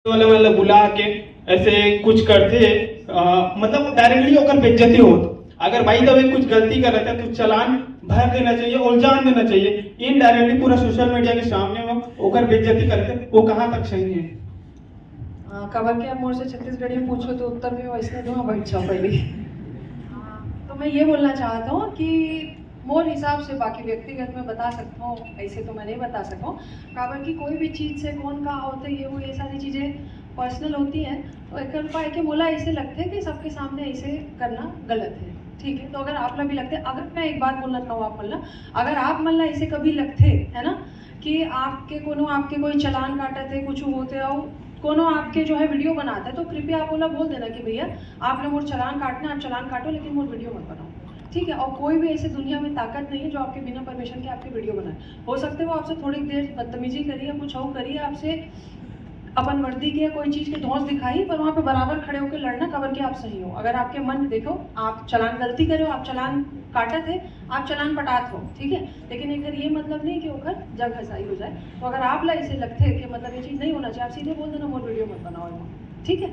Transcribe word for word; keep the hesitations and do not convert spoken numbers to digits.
वाले मतलब बुला के ऐसे कुछ करथे, अ, मतलब डायरेक्टली ओकर बेइज्जती होत। अगर बाई द वे कुछ गलती करत हे तो चलान भर देना चाहिए, उलझान देना चाहिए। इनडायरेक्टली पूरा सोशल मीडिया के सामने वो ओकर बेइज्जती करथे, वो कहाँ तक सही है? अ, काबर के अब मोर से छत्तीसगढ़ी में पूछो तो उत्तर भी वैसने दूंगा, बैठ जाओ पहले। हाँ, तो मैं ये बोलना चाहता हूँ कि मोर हिसाब से, बाकी व्यक्तिगत में बता सकता हूँ, ऐसे तो मैं नहीं बता सकूँ। काबर कि कोई भी चीज़ से कौन का होते, ये वो, ये सारी चीज़ें पर्सनल होती हैं। तो एक उपाय के मोला ऐसे लगते कि सबके सामने ऐसे करना गलत है, ठीक है? तो अगर आप ला भी लगते, अगर मैं एक बात बोलना चाहूँ आप मन ला, अगर आप मन ला ऐसे कभी लगते, है ना, कि आपके कोनो, आपके कोई चलान काटत है, कुछ होते हो, कोनो आपके जो है वीडियो बनाता है, तो कृपया आप ओला बोल देना कि भैया, आपने मोर चलान काटना, आप चलान काटो, लेकिन मोर वीडियो मत बनाओ, ठीक है? और कोई भी ऐसे दुनिया में ताकत नहीं है जो आपके बिना परमिशन के आपके वीडियो बनाए। हो सकते वो आपसे थोड़ी देर बदतमीजी करिए, कुछ और करिए, आपसे अपन वर्दी के या कोई चीज़ के धौंस दिखाई, पर वहाँ पे बराबर खड़े होकर लड़ना, काबर कि आप सही हो। अगर आपके मन में, देखो, आप चलान गलती करे हो, आप चलान काटत है, आप चलान पटात हो, ठीक है, लेकिन एकर ये मतलब नहीं कि ओकर जगह सही हो जाए। तो अगर आप ला इसे लगते कि मतलब ये चीज़ नहीं होना चाहिए, आप सीधे बोल देना, मोर वीडियो मत बनाओ एमा, ठीक है?